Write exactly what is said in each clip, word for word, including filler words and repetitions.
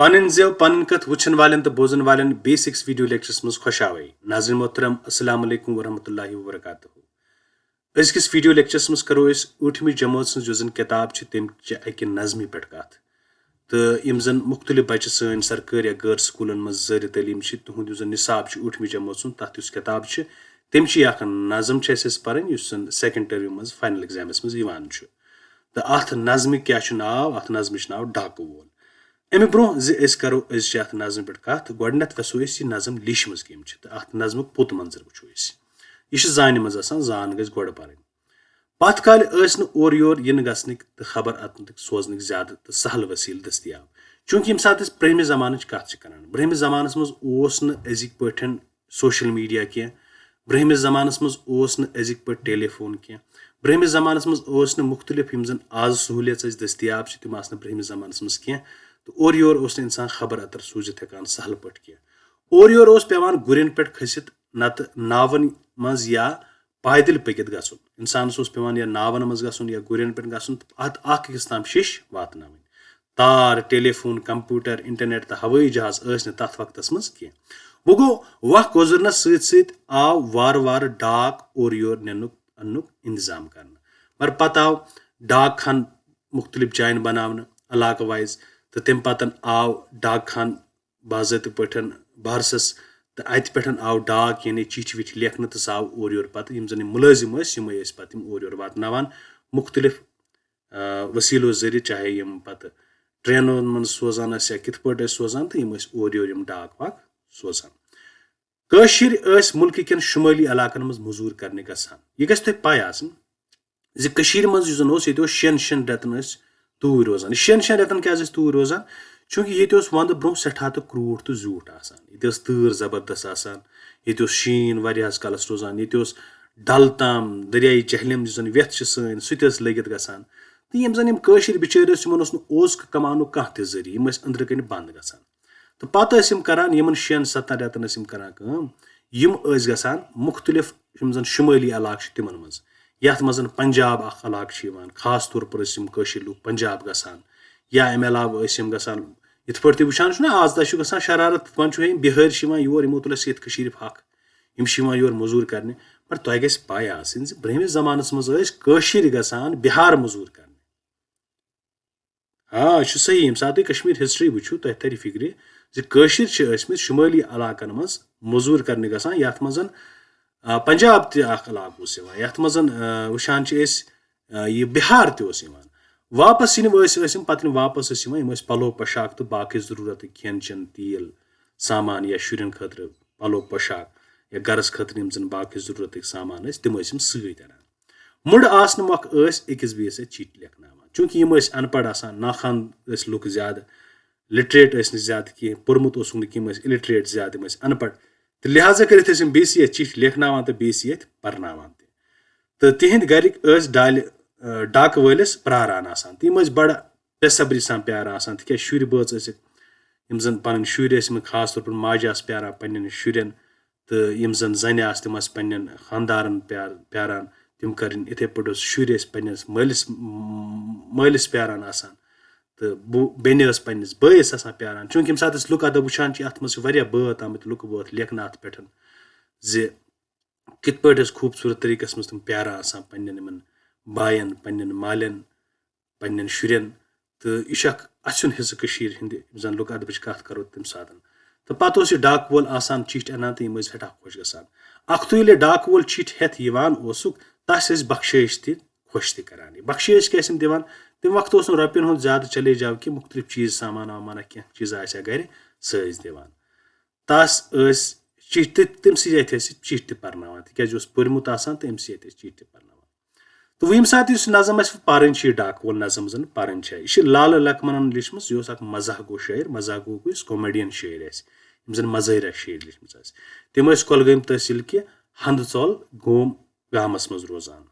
پنٕنۍ زٮ۪و، پنٕنۍ کتھ وٕچھن والٮ۪ن تہٕ بوزن والٮ۪ن بیسکس ویڈیو لیکچرس منٛز خۄش آوے۔ ناظرین محترم، السلام علیکم ورحمۃ اللہ وبرکاتہ۔ أزکِس ویڈیو لیکچرس منٛز کرو أسۍ ٲٹھمہِ جمٲژ سٕنٛز یۄس زن کتاب چھِ، تمہِ چہِ اکہِ نظمہِ پٮ۪ٹھ کتھ۔ تہٕ یِم زن مُختٔلِف بچہِ سٲنۍ سرکٲرۍ یا غٲر سکوٗلن منٛز زٲرِ تعلیٖم چھِ، تِہُنٛد یُس زن نصاب چھُ ٲٹھمہِ جمٲژ ہُنٛد، تتھ یُس کتاب چھِ، تمہِ چی اکھ نظم چھِ اَسہِ اَسہِ پرٕنۍ، یُس زن سیکنڈ ٹرمہِ منٛز فاینل ایگزامس منٛز یِوان چھُ۔ تہٕ اتھ نظمہِ کیٛاہ چھُ ناو؟ اتھ نظمہِ چھُ ناو ڈاکہٕ وول۔ امہِ برونٛہہ زِ أسۍ کرو أزچہِ اتھ نظمہِ پٮ۪ٹھ کتھ، گۄڈٕنیتھ وٮ۪ژھو أسۍ یہِ نظم لیچھِ منٛز کٔمۍ چھِ تہٕ اتھ نظمُک پوٚت منظر وٕچھو أسۍ۔ یہِ چھِ زانہِ منٛز آسان، زان گژھِ گۄڈٕ پرٕنۍ۔ پتھ کالہِ ٲسۍ نہٕ اورٕ یور یِنہٕ گژھنٕکۍ تہٕ خبر اتنٕکۍ سوزنٕکۍ زیادٕ تہٕ سہل وسیلہٕ دٔستیاب، چونکہ ییٚمہِ ساتہٕ أسۍ برٛہمہِ زمانٕچ کتھ چھِ کران، برٛہمہِ زمانس منٛز اوس نہٕ أزِکۍ پٲٹھۍ سوشل میڈیا کینٛہہ، برٛہمِس زمانس منٛز اوس نہٕ أزِکۍ پٲٹھۍ ٹیلی فون کینٛہہ، برٛہمِس زمانس منٛز ٲس نہٕ مُختٔلِف یِم زن آز سہوٗلیژ اَسہِ دٔستیاب چھِ، تِم آسہٕ نہٕ برٛہمِس زمانس منٛز کینٛہہ۔ تہٕ اورٕ یور اوس نہٕ انسان خبر اتر سوٗزِتھ ہٮ۪کان سہل پٲٹھۍ کینٛہہ۔ اورٕ یور اوس پٮ۪وان گُرٮ۪ن پٮ۪ٹھ کھٔسِتھ، نتہٕ ناون منٛز یا پایدٔلۍ پٔکِتھ گژھُن۔ انسانس اوس پٮ۪وان یا ناون منٛز گژھُن یا گُرٮ۪ن پٮ۪ٹھ گژھُن، تہٕ اتھ اکھ أکِس تام شیٚش واتناوٕنۍ۔ تار، ٹیلی فون، کمپیوٹر، انٹرنیٹ تہٕ ہوٲیی جہاز ٲسۍ نہٕ تتھ وقتس منٛز کینٛہہ۔ وۄنۍ گوٚو، وق گُزرنس سۭتۍ سۭتۍ آو وارٕ وارٕ ڈاک اورٕ یور نِنُک اننُک انتظام کرنہٕ۔ مگر پتہٕ آو ڈاک خانہٕ مُختٔلِف جاین بناونہٕ، علاقہٕ وائز، تہٕ تمہِ پتہٕ آو ڈاک خانہٕ باضٲبطہٕ پٲٹھۍ بارسس، تہٕ اتہِ پٮ۪ٹھ آو ڈاک، یعنی چِٹھۍ وِٹھۍ لیکھنہٕ، تہٕ سُہ آو اورٕ یور پتہٕ، یِم زن یِم مُلٲزِم ٲسۍ، یِمے ٲسۍ پتہٕ یِم اورٕ یور واتناوان مُختٔلِف، آ، وسیلو ذٔریعہٕ، چاہے یِم پتہٕ ٹرینن منٛز سوزان ٲسۍ یا کِتھ پٲٹھۍ ٲسۍ سوزان، تہٕ یِم ٲسۍ اورٕ یور یِم ڈاک واک سوزان۔ کٲشِرۍ ٲسۍ مُلکہٕ کٮ۪ن شُمٲلی علاقن منٛز مٔزوٗرۍ کرنہِ گژھان۔ یہِ گژھِ تۄہہِ پَے آسٕنۍ زِ کٔشیٖرِ منٛز یُس زن اوس، ییٚتہِ اوس شٮ۪ن شٮ۪ن رٮ۪تن ٲسۍ توٗرۍ روزان۔ یہِ شٮ۪ن شٮ۪ن رٮ۪تن کیٛازِ ٲسۍ توٗرۍ روزان؟ چوٗنٛکہِ ییٚتہِ اوس ونٛدٕ برٛونٛہہ سٮ۪ٹھاہ تہٕ کرٛوٗٹھ تہٕ زیوٗٹھ آسان، ییٚتہِ ٲس تۭر زبردست آسان، ییٚتہِ اوس شیٖن واریاہس کالس روزان، ییٚتہِ اوس ڈل تام، دریایہِ جہلم یُس زن وٮ۪تھ چھِ سٲنۍ، سُہ تہِ ٲس لٔگِتھ گژھان۔ تہٕ یِم زن یِم کٲشِرۍ بِچٲرۍ ٲسۍ، یِمن اوس نہٕ اوزکہٕ کماونُک کانٛہہ تہِ ذٔریعہٕ، یِم ٲسۍ أنٛدرٕ کنہِ بنٛد گژھان۔ تہٕ پتہٕ ٲسۍ یِم کران، یِمن شٮ۪ن ستن رٮ۪تن ٲسۍ یِم کران کٲم، یِم ٲسۍ گژھان مُختٔلِف، یِم زن شُمٲلی علاقہٕ چھِ تِمن منٛز، یتھ منٛز زن پنجاب اکھ علاقہٕ چھُ یِوان، خاص طور پر ٲسۍ یِم کٲشِرۍ لُکھ پنجاب گژھان، یا امہِ علاوٕ ٲسۍ یِم گژھان، یِتھ پٲٹھۍ تُہۍ وٕچھان چھِو نا، آز تہِ چھُ گژھان شرارت، دپان چھُ، ہے، یِم بِہٲرۍ چھِ یِوان یور، یِمو تُل اَسہِ ییٚتہِ کٔشیٖرِ پکھ، یِم چھِ یِوان یور مٔزوٗرۍ کرنہِ۔ مگر تۄہہِ گژھِ پَے آسٕنۍ زِ برٛہمِس زمانس منٛز ٲسۍ کٲشِرۍ گژھان بِہار مٔزوٗرۍ کرنہِ۔ آ، یہِ چھُ صحیح، ییٚمہِ ساتہٕ تُہۍ کشمیر ہسٹری وٕچھِو، تۄہہِ ترِ فِکرِ زِ کٲشِرۍ چھِ ٲسمٕتۍ شُمٲلی علاقن منٛز مٔزوٗرۍ کرنہِ گژھان، یتھ منٛز زن، آ، پنجاب تہِ اکھ علاقہٕ اوس یِوان، یتھ منٛز زن، آ، وٕچھان چھِ أسۍ، آ، یہِ بِہار تہِ اوس یِوان۔ واپس یِنہٕ وٲسۍ ٲسۍ یِم، پتہٕ یِم واپس ٲسۍ یِوان، یِم ٲسۍ پلو پۄشاک تہٕ باقٕے ضروٗرتٕکۍ کھٮ۪ن چٮ۪ن، تیٖل، سامان یا شُرٮ۪ن خٲطرٕ پلو پۄشاک یا گرس خٲطرٕ یِم زن باقٕے ضروٗرتٕکۍ سامان ٲسۍ، تِم ٲسۍ یِم سۭتۍ انان۔ مُڈٕ آسنہٕ مۄکھٕ ٲسۍ أکِس بیٚیِس سۭتۍ چِٹھۍ لیکھناوان۔ چوٗنٛکہِ یِم ٲسۍ ان پڑھ آسان، ناخوان ٲسۍ لُکھ زیادٕ، لٹریٹ ٲسۍ نہٕ زیادٕ کینٛہہ، پوٚرمُت اوسُکھ نہٕ کینٛہہ، یِم ٲسۍ اِلٹریٹ زیادٕ، یِم ٲسۍ ان پڑھ۔ تہٕ لہذا کٔرِتھ ٲسۍ یِم بیٚیہِ سٕے یَتھ چِٹھۍ لیکھناوان تہٕ بیٚیہِ سٕے یَتھ پرناوان تہِ۔ تہٕ تِہنٛدۍ گرِکۍ ٲسۍ ڈالہِ، آ، ڈاکہٕ وٲلِس پراران آسان۔ تہٕ یِم ٲسۍ بڑٕ بے صبری سان پیاران آسان، تِکیازِ شُرۍ بٲژ ٲسِکھ، یِم زن پنٕنۍ شُرۍ ٲسۍ، یِمن خاص طور پر ماجہِ آسہٕ پیاران پننٮ۪ن شُرٮ۪ن، تہٕ یِم زن زنہِ آسہٕ، تِم آسہٕ پننٮ۪ن خاندارن پیار-، پیاران۔ تِم کرن یِتھے پٲٹھۍ اوس شُرۍ ٲسۍ پننِس مٲلِس، مٲلِس پیاران آسان، تہٕ بو-، بیٚنہِ ٲس پننِس بٲیِس آسان پیاران۔ چوٗنٛکہِ ییٚمہِ ساتہٕ أسۍ لُکہٕ ادب وٕچھان چھِ، اتھ منٛز چھِ واریاہ بٲتھ آمٕتۍ، لُکہٕ بٲتھ لیکھنہٕ اتھ پٮ۪ٹھ زِ کِتھ پٲٹھۍ ٲسۍ خوٗبصوٗرت طریٖقس منٛز تِم پیاران آسان پننٮ۪ن یِمن باین، پننٮ۪ن مالٮ۪ن، پننٮ۪ن شُرٮ۪ن۔ تہٕ یہِ چھُ اکھ اَسُن حصہٕ کٔشیٖرِ ہٕنٛدِ، یُس زن لُکہٕ ادبٕچ کتھ کرو تمہِ ساتہٕ۔ تہٕ پتہٕ اوس یہِ ڈاکہٕ وول آسان چِٹھۍ انان تہٕ یِم ٲسۍ سٮ۪ٹھاہ خۄش گژھان۔ اکھتُے ییٚلہِ ڈاکہٕ وول چِٹھۍ ہٮ۪تھ یِوان اوسُکھ، تس ٲسۍ بخشٲیِش تہِ خۄش تہِ کران۔ یہِ بخشٲیِش کیٛاہ ٲسۍ یِم دِوان؟ تمہِ وقتہٕ اوس نہٕ رۄپین ہُنٛد زیادٕ چلے جاو کینٛہہ، مُختٔلِف چیٖز، سامان وامان کینٛہہ چیٖزا آسہِ ہا گرِ، سُہ ٲسۍ دِوان۔ تس ٲسۍ چِٹھۍ تہِ، تٔمۍ سٕے اَتھِ ٲسۍ چِٹھۍ تہِ پرناوان، تِکیازِ یہِ اوس پوٚرمُت آسان، تہٕ أمۍ سٕے اَتھِ ٲسۍ چِٹھۍ تہِ پرناوان۔ تہٕ وۄنۍ ییٚمہِ ساتہٕ یُس نظم اَسہِ پرٕنۍ چھِ، یہِ ڈاکہٕ وول نظم زن پرٕنۍ چھِ، یہِ چھِ لالہٕ لکھمنن لیچھمٕژ، یہِ اوس اکھ مزاح گوٚو شٲعر، مزاح گوٚو گوٚو یُس کامیڈین شٲعر آسہِ، یِم زن مظٲہرہ شٲعر لیچھمٕژ آسہِ۔ تِم ٲسۍ کۄلگٲمۍ تحصیل کہِ ہندٕ ژۄل گوم گامس منٛز روزان۔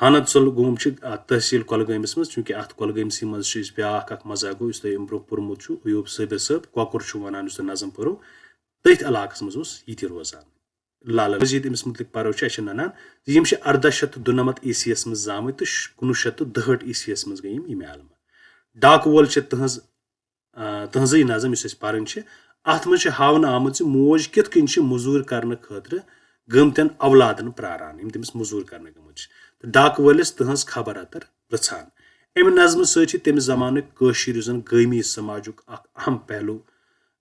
ہند ژۄل گوم چھِ اتھ تحصیل کۄلگٲمِس منٛز، چوٗنٛکہِ اتھ کۄلگٲمسٕے منٛز چھُ أسۍ بیٛاکھ اکھ مزاح گوٚو، یُس تۄہہِ امہِ برٛونٛہہ پوٚرمُت چھُ، ایوب صٲبر صٲب کۄکُر چھُ ونان، یُس تۄہہِ نظم پٔرو، تٔتھۍ علاقس منٛز اوس یہِ تہِ روزان۔ لالہ مزید أمِس مُتعلق پرو چھِ، اَسہِ چھِ ننان زِ یِم چھِ اردہ شیٚتھ تہٕ دُنمتھ عیسویس منٛز زامٕتۍ تہٕ ش-، کُنوُہ شیٚتھ تہٕ دُہٲٹھ عیسویس منٛز گٔے یِم ییٚمہِ عالمہٕ۔ ڈاکہٕ وول چھِ تٕہٕنٛز آ، تٕہٕنٛزٕے نظم یُس أسۍ پران چھِ، اتھ منٛز چھِ ہاونہٕ آمٕژ زِ موج کِتھ کٔنۍ چھِ مٔزوٗرۍ کرنہٕ خٲطرٕ گٔمتٮ۪ن اولادن پراران، یِم تٔمِس مٔزوٗرۍ کرنہٕ گٔمٕتۍ چھِ۔ تہٕ ڈاکہٕ وٲلِس تٕہٕنٛز خبر اتر پرژھان۔ امہِ نظمہٕ سۭتۍ چھِ تمہِ زمانٕکۍ کٲشِر، یُس زن گٲمی سماجُک اکھ اہم پہلو،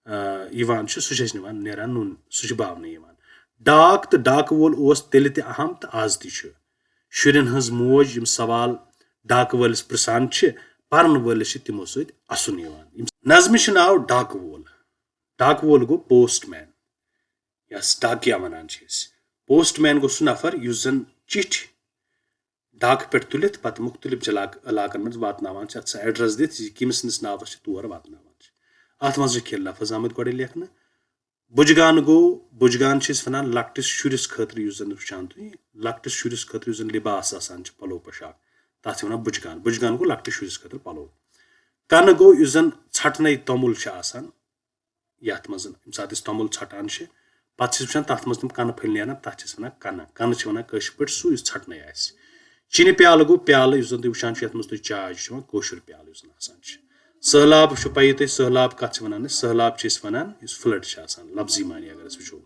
آ، یِوان چھُ، سُہ چھُ اَسہِ نِوان نیران نوٚن، سُہ چھُ باونہٕ یِوان۔ ڈاک تہٕ ڈاکہٕ وول اوس تیٚلہِ تہِ اہم تہٕ از تہِ چھُ۔ شُرٮ۪ن ہٕنٛز موج یِم سوال ڈاکہٕ وٲلِس پرژھان چھِ، پرن وٲلِس چھِ تِمو سۭتۍ اسُن یِوان۔ نظمہِ چھُ ناو ڈاکہٕ وول۔ ڈاکہٕ وول گوٚو پوسٹ مین، یس ڈاکیا ونان چھِ أسۍ۔ پوسٹ مین گوٚو سُہ نفر یُس زن چِٹھۍ ڈاکہٕ پٮ۪ٹھ تُلِتھ پتہٕ مُختٔلِف جلاک-، علاقن منٛز واتناوان چھِ، اتھ سا ایڈریس دِتھ، یہِ کٔمِس سٕنٛدِس ناوس چھِ تور واتناوان چھِ۔ اتھ منٛز چھِ کینٛہہ لفظ آمٕتۍ گۄڈے لیکھنہٕ۔ بُجگان گوٚو، بُجگان چھِ أسۍ وَنان لۄکٹِس شُرِس خٲطرٕ، یُس زَن وٕچھان تُہۍ، لۄکٹِس شُرِس خٲطرٕ یُس زَن لِباس آسان چھِ، پَلو پوشاک، تَتھ چھِ وَنان بُجگان۔ بُجگان گوٚو لۄکٹِس شُرِس خٲطرٕ پَلو۔ کَنہٕ گوٚو یُس زَن ژھَٹنَے توٚمُل چھِ آسان، یَتھ منٛز ییٚمہِ ساتہٕ أسۍ توٚمُل ژھَٹان چھِ، پَتہٕ چھِ أسۍ وٕچھان تَتھ منٛز تِم کَنہٕ پھٔلۍ نیران، تَتھ چھِ أسۍ وَنان کَنہٕ۔ کَنہٕ چھِ وَنان کٲشِر پٲٹھۍ سُہ یُس ژھَٹنَے آسہِ۔ چینہِ پیالہٕ گوٚو پیالہٕ، یُس زَن تُہۍ وٕچھان چھِو، یَتھ منٛز تُہۍ چاے چھِ چٮ۪وان، کٲشُر پیالہٕ یُس زَن آسان چھِ۔ سٔہلاب چھُ پَیی تۄہہِ، سٔہلاب کَتھ چھِ وَنان أسۍ؟ سٔہلاب چھِ أسۍ وَنان یُس flood چھِ آسان، لفظی معنی اگر أسۍ وٕچھو۔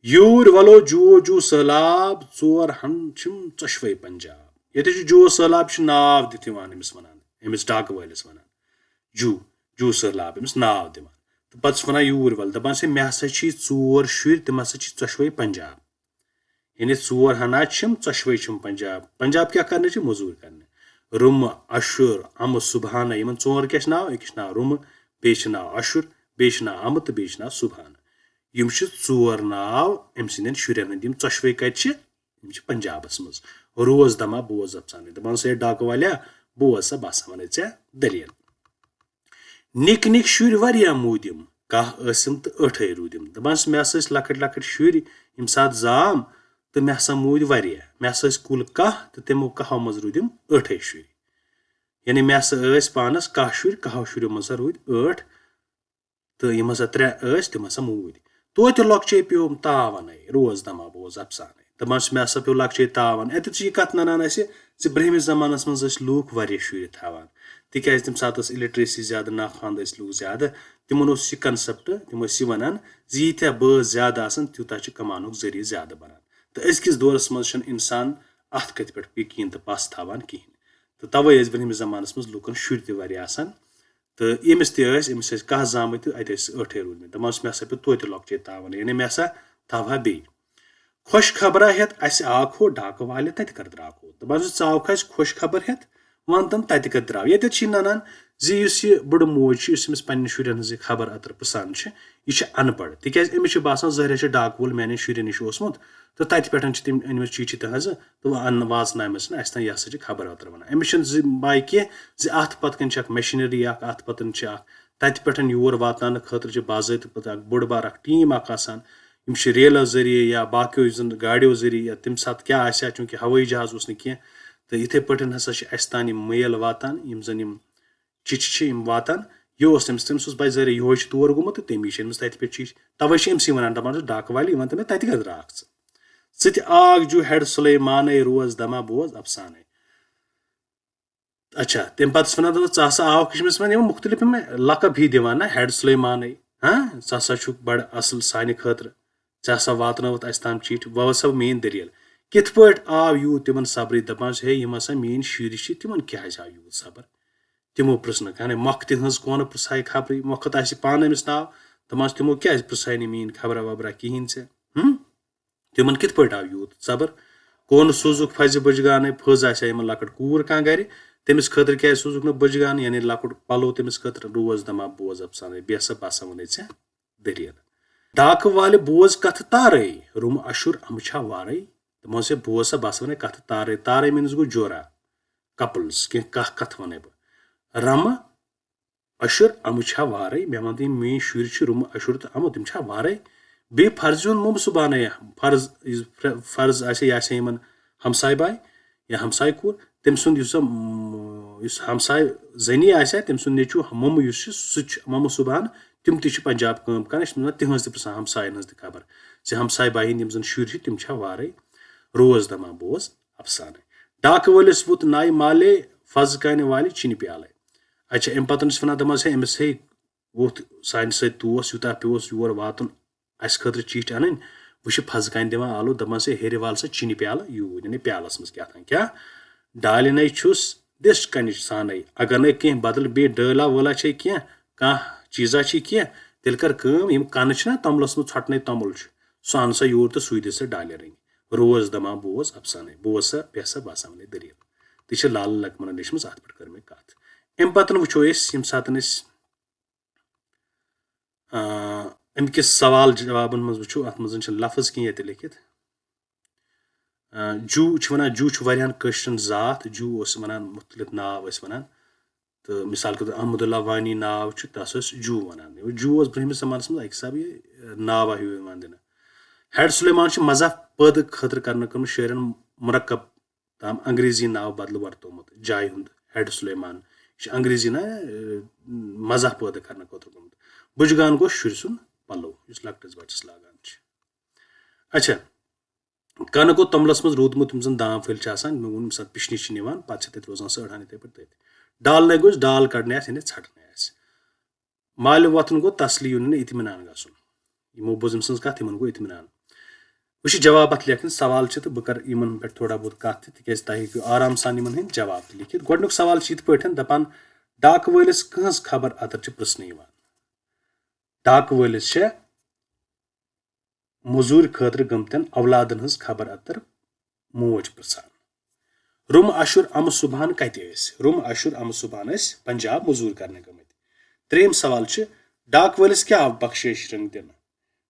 یوٗرۍ وَلو جو جو سٔہلاب، ژور ہن چھِم ژۄشوَے پنجاب۔ ییٚتہِ چھُ جو سٔہلاب چھُ ناو دِتھ یِوان أمِس وَنان، أمِس ڈاکہٕ وٲلِس وَنان۔ جو، جو سٔہلاب، أمِس ناو دِوان۔ تہٕ پَتہٕ چھُس وَنان یوٗرۍ وَل، دَپان چھِ، مےٚ ہسا چھِ ژور شُرۍ، تِم ہسا چھِ ژۄشوَے پنجاب۔ یعنی ژور ہنا چھِم، ژۄشوَے چھِم پنجاب۔ پنجاب کیٛاہ کرنہِ چھِ؟ مٔزوٗرۍ کرنہِ۔ رُمہٕ، اَشُر، اَمہٕ، سُبحانہ، یِمن ژور کیٛاہ چھِ ناو؟ أکِس چھِ ناو رُمہٕ، بیٚیِس چھِ ناو اَشُر، بیٚیِس چھِ ناو اَمہٕ تہٕ بیٚیِس چھِ ناو سُبحانہ۔ یِم چھِ ژور ناو أمۍ سٕنٛدٮ۪ن شُرٮ۪ن ہٕنٛدۍ۔ یِم ژۄشوَے کَتہِ چھِ؟ یِم چھِ پنجابس منٛز۔ روز دما بوز افسانے۔ دپان سا، ہے ڈاکہٕ والیا، بوز سا، بہٕ ہسا ونے ژےٚ دٔلیٖل۔ نِکۍ نِکۍ شُرۍ واریاہ موٗدِم، کاہ ٲسِم تہٕ ٲٹھے روٗدِم۔ دپان چھِ، مےٚ ہسا ٲسۍ لۄکٕٹۍ لۄکٕٹۍ شُرۍ، ییٚمہِ ساتہٕ زام، تہٕ مےٚ ہسا موٗدۍ واریاہ۔ مےٚ ہسا ٲسۍ کُل کاہ تہٕ تِمو کاہو منٛز روٗدِم ٲٹھے شُرۍ۔ یعنی مےٚ ہسا ٲسۍ پانس کاہ شُرۍ، کاہو شُرٮ۪و منٛز ہسا روٗدۍ ٲٹھ۔ تہٕ یِم ہسا ترٛےٚ ٲسۍ، تِم ہسا موٗدۍ۔ توتہِ لۄکچے پیوم تاونے، روز دما بوز افسانے۔ دپان چھِ، مےٚ ہسا پیوٚو لۄکچے تاوان۔ اتٮ۪تھ چھِ یہِ کتھ ننان اسہِ زِ برٛہمِس زمانس منٛز ٲسۍ لوٗکھ واریاہ شُرۍ تھاوان، تِکیازِ تمہِ ساتہٕ ٲس illiteracy زیادٕ، ناخواندٕ ٲسۍ لوٗکھ زیادٕ۔ تِمن اوس یہِ concept، تِم ٲسۍ یہِ ونان زِ ییٖتیٛاہ بٲژ زیادٕ آسن، تیوٗتاہ چھُ کماونُک ذٔریعہٕ زیادٕ بنان۔ تہٕ أزکِس دورس منٛز چھُنہٕ انسان اتھ کتھِ پٮ۪ٹھ یقین تہٕ پژھ تھاوان کِہینۍ۔ تہٕ توے ٲسۍ برٛہمِس زمانس منٛز لوٗکن شُرۍ تہِ واریاہ آسان۔ تہٕ ییٚمِس تہِ ٲسۍ، أمِس ٲسۍ کاہ زامٕتۍ تہٕ اَتہِ ٲسۍ ٲٹھے روٗدمٕتۍ۔ دَپان اوس، مےٚ ہسا پیوٚو توتہِ لۄکچے تاوَن، یعنی مےٚ ہسا تھاوہا بیٚیہِ۔ خۄش خبرا ہٮ۪تھ اَسہِ آکھ ہو، ڈاکہٕ والہِ تَتہِ کَر درٛاکھ ہو۔ دَپان اوس، ژٕ آوکھ اَسہِ خۄش خبر ہٮ۪تھ، وَن تَم تَتہِ کَر درٛاو۔ ییٚتٮ۪تھ چھِ یہِ نَنان زِ یُس یہِ بٕڈٕ موج چھِ، یُس أمِس پنٛنٮ۪ن شُرٮ۪ن ہٕنٛز یہِ خبر اَتر پرٛژھان چھِ، یہِ چھِ اَن پَڑھ۔ تِکیٛازِ أمِس چھِ باسان، ظٲہرہ چھِ ڈاکہٕ وول میٛانٮ۪ن شُرٮ۪ن نِش اوسمُت تہٕ تَتہِ پٮ۪ٹھ چھِ تٔمۍ أنۍمٕژ چِٹھِ تہٕ حظ تہٕ وَ-، اَن-، واژنایمَژ چھِنہٕ اَسہِ تام، یہِ ہسا چھِ خبر اتر وَنان۔ أمِس چھَنہٕ زِ پَے کینٛہہ زِ اَتھ پَتہٕ کَنۍ چھِ اَکھ machinery اَکھ، اَتھ پَتہٕ چھِ اَکھ، تَتہِ پٮ۪ٹھ یور واتناونہٕ خٲطرٕ چھِ باضٲبطہٕ پَتہٕ اَکھ بوٚڑ بار اَکھ team اَکھ آسان۔ یِم چھِ ریلو ذٔریعہٕ یا باقیو یُس زَن گاڑیو ذٔریعہٕ یا تَمہِ ساتہٕ کیٛاہ آسہِ ہا، چوٗنٛکہِ ہوٲیی جہاز اوس نہٕ کینٛہہ، تہٕ یِتھَے پٲٹھۍ ہسا چھِ اَسہِ تام یِم mail واتان، یِم زَن یِم چِٹھِ چھِ یِم واتان۔ یہِ اوس تٔمِس، تٔمِس اوس بَچہٕ ظٲہِر یِہوٚے چھُ تور گوٚمُت تہٕ تٔمی چھِ أمِس تَتہِ پٮ۪ٹھ چِٹھۍ۔ تَوَے چھِ أمۍ سٕے وَنان، دَپان چھُ، ڈاکہٕ والہِ، یہِ وَن تہٕ مےٚ تَتہِ کَتہِ درٛاکھ ژٕ؟ ژٕ تہِ آکھ جو ہٮ۪ڈ سُلیمانَے، روز دَما بوز افسانَے۔ اچھا، تَمہِ پَتہٕ چھُس وَنان، دَپان، ژٕ ہسا آوکھ، یہِ چھِ أمِس وَنان یِمَن مُختٔلِف یِم لقب ہی دِوان نا، ہٮ۪ڈ سُلیمانَے، ہاں، ژٕ ہسا چھُکھ بَڑٕ اَصٕل سانہِ خٲطرٕ، ژےٚ ہسا واتنٲوٕتھ اَسہِ تام چِٹھۍ، وَن سا میٛٲنۍ دٔلیٖل۔ کِتھ پٲٹھۍ آو یوٗت تِمَن صبرٕے؟ دَپان چھِ، ہے، یِم ہسا میٛٲنۍ شُرۍ چھِ، تِمَن کیٛازِ آو یوٗت صبر؟ تِمو پرٛژھ نہٕ کانٛہہ، مۄکھٕ تِہٕنٛز کونہٕ پرٛژھایہِ خبرٕے، مۄکھٕ تہٕ آسہِ پانہٕ أمِس ناو، دَپان چھِ، تِمو کیٛازِ پرٛژھایہِ نہٕ میٛٲنۍ خبرا وبرا کِہیٖنۍ ژےٚ؟ ہُم؟ تِمَن کِتھ پٲٹھۍ آو یوٗت صبر؟ کونہٕ سوٗزُکھ فَزِ بٕجگانَے، فٔز آسہِ ہا یِمَن لۄکٕٹ کوٗر کانٛہہ گَرِ، تٔمِس خٲطرٕ کیٛازِ سوٗزُکھ نہٕ بٕجگان، یعنی لۄکُٹ پَلو تٔمِس خٲطرٕ؟ روز دَما بوز افسانَے، بیٚہہ سا بہٕ ہسا وَنَے ژےٚ دٔلیٖل۔ ڈاکہٕ والہِ بوز کَتھٕ تارَے، رُمہٕ اَشُر اَمہٕ چھا وارَے؟ دَپان چھِ، بوز سا بہٕ ہسا وَنَے کَتھٕ تارَے، تارَے means گوٚو جورا، couples، کینٛہہ کَتھ کَتھ وَنَے بہٕ۔ رَمہٕ اَشُر اَمہٕ چھا وارَے؟ مےٚ وَن تہٕ، یِم میٛٲنۍ شُرۍ چھِ رُمہٕ اَشُر تہٕ اَمہٕ، تِم چھا وارَے؟ بیٚیہِ فرضہِ ہُنٛد مُمہٕ صُبحانَے، فرض، یُس فر-، فرض آسہِ ہے، یہِ آسہِ ہے یِمَن ہمساے باے یا ہمساے کوٗر، تٔمۍ سُنٛد یُس زَن، م-، یُس ہمساے زٔنی آسہِ ہا، تٔمۍ سُنٛد نیٚچوٗ مُمہٕ یُس چھُ، سُہ تہِ چھُ مُمہٕ صُبحان، تِم تہِ چھِ پنجاب کٲم کَران۔ أسۍ چھِ وَنان تِہٕنٛز تہِ پرٛژھان، ہمساین ہٕنٛز تہِ خبر زِ ہمساے باے ہٕنٛدۍ یِم زَن شُرۍ چھِ، تِم چھا وارَے؟ روز دَما بوز افسانَے۔ ڈاکہٕ وٲلِس ووٚت نایہِ مالے، فَزٕ کانہِ والہِ چِنہِ پیالَے۔ اچھا، اَمہِ پَتہٕ چھِ وَنان، دَپان چھِ أمِس، ہے، ووٚتھ سانہِ سۭتۍ توس، یوٗتاہ پیوس یور واتُن، اَسہِ خٲطرٕ چِٹھۍ اَنٕنۍ، وۄنۍ چھِ فضہٕ کانہِ دِوان آلو، دَپان، "سے ہیٚرِ وال سا چینہِ پیالہٕ یوٗرۍ، یعنی پیالَس منٛز کیٛاہ تام، کیٛاہ؟" ڈالِنے چھُس دِس کَنِچ سانَے، اگر نَے کینٛہہ بدل بیٚیہِ ڈٲلا وٲلا چھے کینٛہہ، کانٛہہ چیٖزا چھے کینٛہہ، تیٚلہِ کر کٲم، یِم کَنہٕ چھِنہ توٚملَس منٛز ژھۄٹنَے توٚمُل چھُ، سُہ اَن سا یوٗرۍ تہٕ سُے دِ سا ڈالہِ رٔنگۍ۔ روز دَپان، بوز اَفسانَے، بوز سا، بیٚہہ سا، بہٕ آسہٕ وَنے دٔلیٖل۔ تہِ چھِ لالہٕ لَکمَنَن لیچھمٕژ، اَتھ پٮ۪ٹھ کٔر مےٚ کَتھ۔ اَمہِ پَتَن وٕچھو أسۍ، ییٚمہِ ساتَن أسۍ آ، اَمہِ کِس سوال جوابن منٛز وٕچھو، اَتھ منٛز چھِ لفظ کینٛہہ ییٚتہِ لیکھِتھ۔ آ، جوٗ چھِ وَنان، جوٗ چھُ واریاہَن کٲشرٮ۪ن ذات، جوٗ اوس وَنان، مُختٔلِف ناو ٲسۍ وَنان۔ تہٕ مِثال کے طور احمد اللہ وانی ناو چھُ، تَس ٲسۍ جوٗ وَنان۔ یہِ جوٗ اوس برٛونٛہمِس زمانَس منٛز اَکہِ حسابہٕ یہِ، آ، ناوا ہیوٗ یِوان دِنہٕ۔ ہیڈ سلیمان چھِ مزاح پٲدٕ خٲطرٕ کرنہٕ کٔرمٕژ شٲعرن مرکب تام انگریزی ناو بدلہٕ ورتومُت۔ جایہِ ہُنٛد ہیڈ سلیمان، یہِ چھُ انگریزی نا، اے، مزاح پٲدٕ کرنہٕ خٲطرٕ گوٚمُت۔ بُجگان گوٚو شُرۍ سُنٛد پلو، یُس لۄکٹِس بچس لاگان چھِ۔ اچھا، کَنہٕ گوٚو توٚملَس منٛز روٗدمُت، یِم زَن دام پھٔلۍ چھِ آسان، مےٚ ووٚن، ییٚمہِ ساتہٕ پِشنہِ چھِ نِوان، پَتہٕ چھِ تَتہِ روزان سٲڑہَن یِتھَے پٲٹھۍ تٔتھۍ۔ ڈالنَے گوٚو، ڈال کَڑنہِ آسہِ، یعنی ژھٹنَے آسہِ۔ مالہِ وۄتھُن گوٚو تسلی یُن، یعنی اطمینان گژھُن۔ یِمو بوٗز أمۍ سٕنٛز کَتھ، یِمَن گوٚو اطمینان۔ وۄنۍ چھِ جواب اَتھ لیکھٕنۍ، سوال چھِ، تہٕ بہٕ کَرٕ یِمَن پٮ۪ٹھ تھوڑا بہت کَتھ تہِ، تِکیٛازِ تۄہہِ ہیٚکِو آرام سان یِمَن ہٕنٛدۍ جواب تہِ لیکھِتھ۔ گۄڈٕنیُک سوال چھِ یِتھ پٲٹھۍ دَپان، ڈاکہٕ وٲلِس کٕہٕنٛز خبر اَتر چھِ پرٛژھنہٕ یِوان؟ ڈاکہٕ وٲلِس چھےٚ مٔزوٗرۍ خٲطرٕ گٔمتٮ۪ن اولادن ہٕنٛز خبر اتر موج پرژھان۔ روم اشر امہٕ صبحان کتہِ ٲسۍ؟ روم اشر امہٕ صبحان ٲسۍ پنجاب مٔزوٗرۍ کرنہِ گٔمٕتۍ۔ ترٛیٚیِم سوال چھُ، ڈاکہٕ وٲلِس کیٛاہ آو بخشیش رنگ دِنہٕ؟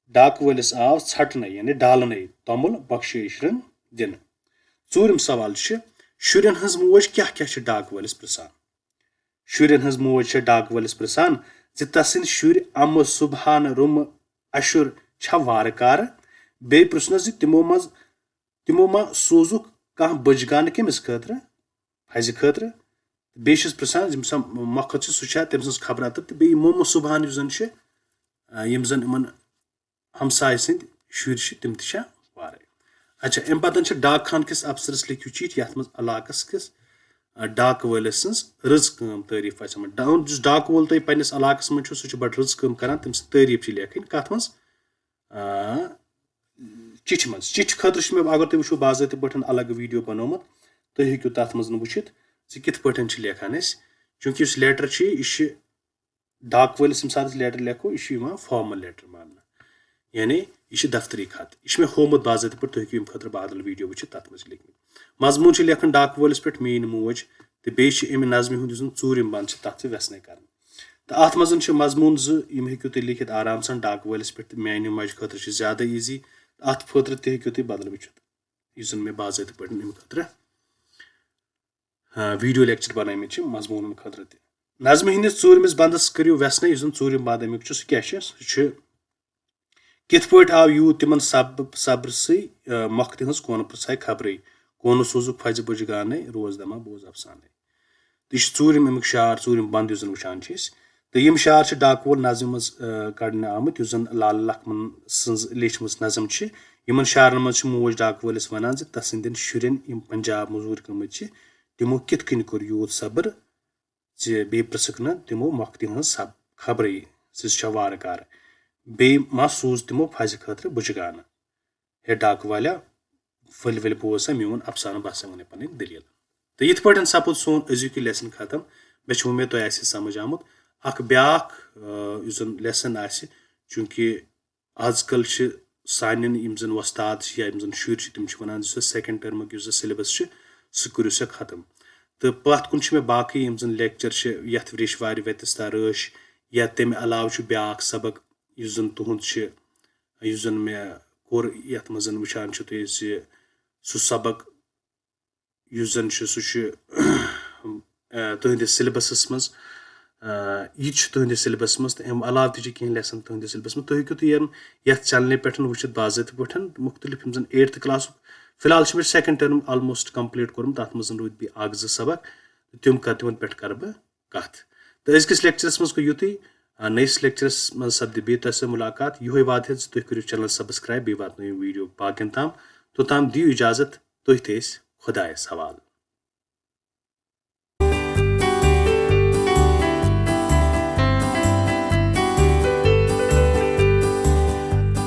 ڈاکہٕ وٲلِس آو ژھٹنَے، یعنی ڈالنَے توٚمُل بخشیش رنگ دِنہٕ۔ ژوٗرِم سوال چھُ، شُرٮ۪ن ہٕنٛز موج کیٛاہ کیٛاہ چھِ ڈاکہٕ وٲلِس پرژھان؟ شُرٮ۪ن ہٕنٛز موج چھےٚ ڈاکہٕ وٲلِس پرژھان زِ تسٕنٛدۍ شُرۍ امہٕ صبحان رومہٕ اشُر چھا وارٕ کارٕ؟ بیٚیہِ پرژھنس زِ تِمو منٛز، تِمو ما سوٗزُکھ کانٛہہ بٔچ گانہٕ کٔمِس خٲطرٕ؟ فضہِ خٲطرٕ۔ بیٚیہِ چھِس پرژھان، ییٚمِس مۄکھت چھِ، سُہ چھا تٔمۍ سٕنٛز خبر اتر؟ تہٕ بیٚیہِ مومہٕ صبحان یُس زن چھِ، آ، یِم زن یِمن ہمسایہِ سٕنٛدۍ شُرۍ چھِ، تِم تہِ چھا وارے؟ اچھا، امہِ پتہٕ چھِ ڈاک خانہٕ کِس افسرس لیکھِو چِٹھۍ، یتھ منٛز علاقس کِس، آ، ڈاکہٕ وٲلِس سٕنٛز رٕژ کٲم تعریف آسہِ یِمن۔ ڈا-، یُس ڈاکہٕ وول تۄہہِ پننِس علاقس منٛز چھُو، سُہ چھُ بڑٕ رٕژ کٲم کران، تٔمۍ سٕنٛز تعریف چھِ لیکھٕنۍ۔ کتھ منٛز؟ آ، چِٹھِ منٛز۔ چِٹھِ خٲطرٕ چھُ مےٚ، اگر تُہۍ وٕچھِو، باضٲبطہٕ پٲٹھۍ الگ ویڈیو بنومُت، تُہۍ ہیٚکِو تتھ منٛز وٕچھِتھ زِ کِتھ پٲٹھۍ چھِ لیکھان أسۍ۔ چوٗنٛکہِ یُس لیٹر چھُ، یہِ چھُ ڈاک وٲلِس ییٚمہِ ساتہٕ أسۍ لیٹر لیکھو، یہِ چھُ یِوان فارمل لیٹر ماننہٕ، یعنی یہِ چھُ دفتری خط۔ یہِ چھُ مےٚ ہوومُت باضٲبطہٕ پٲٹھۍ، تُہۍ ہیٚکِو ییٚمہِ خٲطرٕ بدل ویڈیو وٕچھِتھ، تتھ منٛز چھِ لیکھمٕتۍ۔ مضموٗن چھُ لیکھان ڈاک وٲلِس پٮ۪ٹھ میٲنۍ موج، تہٕ بیٚیہِ چھِ امہِ نظمہِ ہُنٛد یُس زن ژوٗرِم بند چھُ، تتھ چھِ وٮ۪ژھنے کران۔ تہٕ اتھ منٛز چھِ مضموٗن زٕ، یِم ہیٚکِو تُہۍ لیکھِتھ آرام سان ڈاک وٲلِس پٮ۪ٹھ، تہٕ میانہِ ماجہِ خٲطرٕ چھِ زیادٕ ایٖزی۔ تہٕ اتھ فٲطرٕ تہِ ہیٚکِو تُہۍ بدل وٕچھِتھ، یُس زن مےٚ باضٲبطہٕ پٲٹھۍ امہِ خٲطرٕ، آ، ویڈیو لیکچر بنٲومٕتۍ چھِ مضموٗنن خٲطرٕ تہِ۔ نظمہِ ہٕنٛدِس ژوٗرمِس بندس کٔرِو وٮ۪ژھنے، یُس زن ژوٗرِم بند امیُک چھُ، سُہ کیٛاہ چھُ؟ سُہ چھُ، کِتھ پٲٹھۍ آو یوٗت تِمن صب-، صبرٕ سٕے، آ، مۄکھتہِ ہٕنٛز کونہٕ پرژھاے خبرٕے، کونہٕ سوٗزُکھ فضِ بُجہِ گانے، روز دما بوز افسانے۔ تہٕ یہِ چھُ ژوٗرِم امیُک شعر، ژوٗرِم بند یُس زن وٕچھان چھِ أسۍ۔ تہٕ یِم شعر چھِ ڈاکہٕ وول نظمہِ منٛز، آ، کڑنہٕ آمٕتۍ، یُس زن لال لکھمن سٕنٛز لیچھمٕژ نظم چھِ۔ یِمن شعرن منٛز چھِ موج ڈاکہٕ وٲلِس ونان زِ تسٕنٛدٮ۪ن شُرٮ۪ن، یِم پنجاب مٔزوٗرۍ گٔمٕتۍ چھِ، تِمو کِتھ کٔنۍ کوٚر یوٗت صبر زِ بیٚیہِ پرژھکھ نہٕ تِمو مۄکھتہِ ہٕنٛز سب-، خبرٕے زِ سُہ چھا وارٕ کارٕ۔ بیٚیہِ ما سوٗز تِمو فضہِ خٲطرٕ بُجہِ گانہٕ؟ ہے ڈاکہٕ والیا، ؤلۍ ؤلۍ بوز سا میون افسانہٕ، بہٕ ہسا وَنَے پنٕنۍ دٔلیٖل۔ تہٕ یِتھ پٲٹھۍ سپُد سون أزیُک یہِ lesson ختم۔ مےٚ چھِ وۄمید تۄہہِ آسہِ یہِ سمجھ آمُت۔ اکھ بیٛاکھ، آ، یُس زن lesson آسہِ، چوٗنٛکہِ آز کل چھِ سانٮ۪ن یِم زن وۄستاد چھِ یا یِم زن شُرۍ چھِ، تِم چھِ وَنان زِ سُہ second termُک یُس زن syllabus چھُ، سُہ کٔرِو سا ختم۔ تہٕ پتھ کُن چھِ مےٚ باقٕے یِم زن lecture چھِ، یتھ ریٚشوارِ ویتستا رٲچھ یا تَمہِ علاوٕ چھُ بیٛاکھ سبق، یُس زن تُہُنٛد چھُ، یُس زن مےٚ کوٚر، یتھ منٛز زن وٕچھان چھِو تُہۍ زِ سُہ سبق یُس زن چھُ، سُہ چھُ، آ، تُہنٛدِس syllabusس منٛز، آ، یہِ تہِ چھُ تُہنٛدِس syllabusس منٛز، تہٕ امہِ علاوٕ تہِ چھِ کینٛہہ lesson تُہنٛدِس syllabusس منٛز۔ تُہۍ ہیٚکِو تُہۍ یِم یتھ channelہِ پٮ۪ٹھ وٕچھِتھ باضٲبطہٕ پٲٹھۍ، مُختٔلِف یِم زن eighth classُک، فی الحال چھُ مےٚ second term almost complete کوٚرمُت، تتھ منٛز روٗدۍ بیٚیہِ اکھ زٕ سبق، تہٕ تِم کر-، تِمن پٮ۪ٹھ کرٕ بہٕ کتھ۔ تہٕ أزکِس lectureس منٛز گوٚو یُتُے۔ آ، نٔیِس lectureس منٛز سپدِ بیٚیہِ تۄہہِ سۭتۍ مُلاقات۔ یِہوٚے وعدٕ ہیٚتھ زِ تُہۍ کٔرِو channel subscribe، بیٚیہِ واتنٲیِو video باقین تام۔ توٚتام دِیِو اجازت، تُہۍ تہٕ أسۍ خۄدایس حوالہٕ۔